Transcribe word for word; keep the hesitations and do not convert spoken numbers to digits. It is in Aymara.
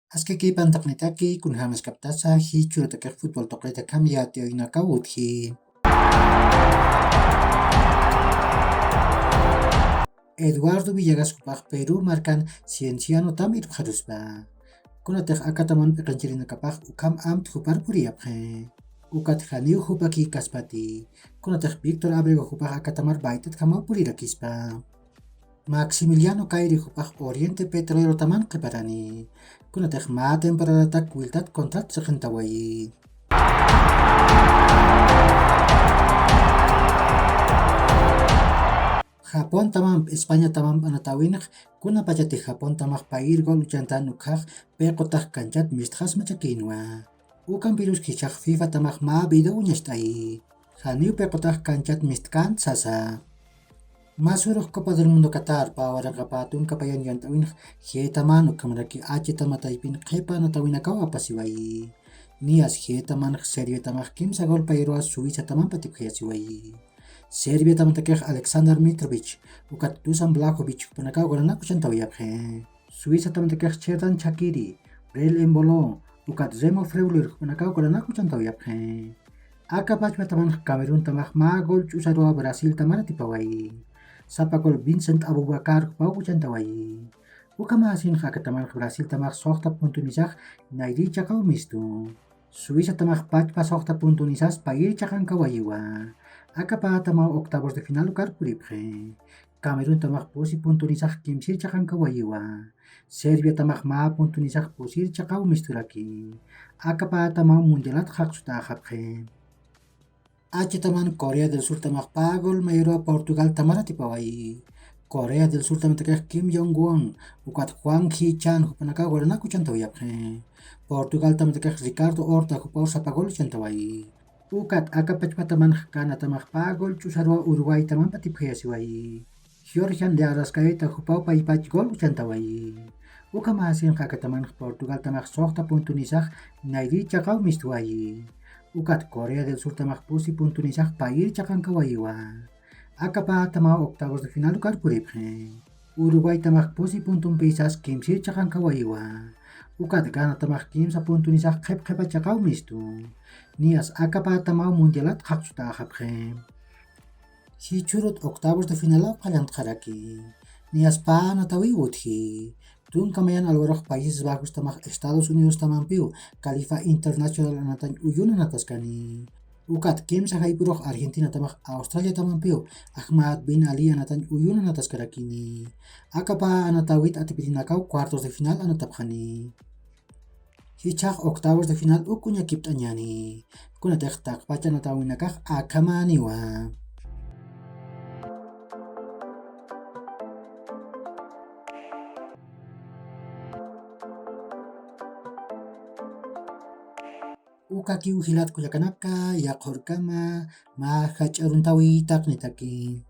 Askakïpan taqnitaki, kunjamaskaptasa jichhürutakix futbol tuqita kamyatiyunakaw utji. Eduardo Villegas jupax Perú markan Cienciano tam irpxaruspa. Kunatix akataman p'iqanchirinakapax ukham amt jupar puriyapxi. Ukat janiw jupakïkaspati. Kunatix Víctor Abrego jupax akatamar baytatjamaw purirakispa. Maximiliano Caire jupax Oriente Petrolero taman qhiparani. Kunatix mä temporadatak wiltat contrat siqintawayi. Japón tamamp, España tamamp anatawinx, kunapachati Japón tamax payir gol uchantan ukhax, piqutax kanchat mistxasma chakïnwa. Ukampirus jichhax FIFA tamax mä video uñacht'ayi. Janiw piqutax kanchat mistkän sasa. Mä surux Copa del Mundo Qatar pä waranqa pä tunka payan yant'awinx, G taman ukhamaraki H tama taypin qhipa anatawinakaw apasiwayi. Niyas G tamanx Serbia tamax kimsa gol payirwa Suiza taman patipjayasiwayi. Serbia tamantakix Aleksandar Mitrovic, ukat Dusan Vlahovic jupanakaw golanak uchantawayapxi. Suiza tamantakix Xherdan Shaqiri, Breel Embolo, ukat Remo Freuler jupanakaw golanak uchantawayapxi. Aka pachpa tamanx Camerún tamax mä gol ch'usarwa Brasil tamar atipawayi. Sapa gol Vincent Aboubakar jupaw uchantawayi. Ukhamäsinx aka tamanx Brasil tamax suxta puntunisax nayri chaqaw mistu. Suiza tamax pachpa suxta puntunisas payir chaqankawayiwa. Aka pä tamaw octavos de final ukar puripxi. Camerún tamax pusi puntunisax kimsir chaqankawayiwa. Serbia tamax mä puntunisax pusir chaqaw misturaki. Aka pä tamaw mundialat qhaqsutäxapxi. H taman Corea del Sur tamax pä gol mayirwa Portugal tamar atipawayi. Corea del Sur tamantakix Kim Jong-won, ukat Hwang Hee-chan jupanakaw golanak uchantawayapxi. Portugal tamantakix Ricardo Horta jupaw sapa gol uchantawayi. Ukat aka pachpa tamanx Ghana tamax pä gol ch'usarwa Uruguay taman patipjayasiwayi. Georgian de Arrascaeta jupaw paypach gol uchantawayi. Ukhamäsinx aka tamanx Portugal tamax suxta puntunisax nayri chaqaw mistwayi. Ukat Corea del Sur tamax pusi puntunisax payir chaqankawayiwa. Aka pä tamaw octavos de final ukar puripxi. Uruguay tamax pusi puntumpisas kimsir chaqankawayiwa. Ukat Ghana tamax kimsa puntunisax qhip qhipa chaqaw mistu. Niyas aka pä tamaw mundialat qhaqsutäxapxi. Jichhürut octavos de finalaw qallantxaraki. Niyas pä anatawiw utji. Tunka mayan alwarux Países Bajos tamax Estados Unidos tamampiw Califa Internacional anatañ uyun anataskani. Ukat kimsa jayp'urux Argentina tamax Australia tamampiw Ahmad Bin Ali anatañ uyun anataskarakini. Aka pä anatawit atipirinakaw cuartos de final anatapxani. Jichhax octavos de final uk uñakipt'añäni. Kunatix taqpach anatawinakax akhamäniwa. Ukakiw jilat kullakanaka, yaqhurkama, mä jach'a aruntawi taqnitaki.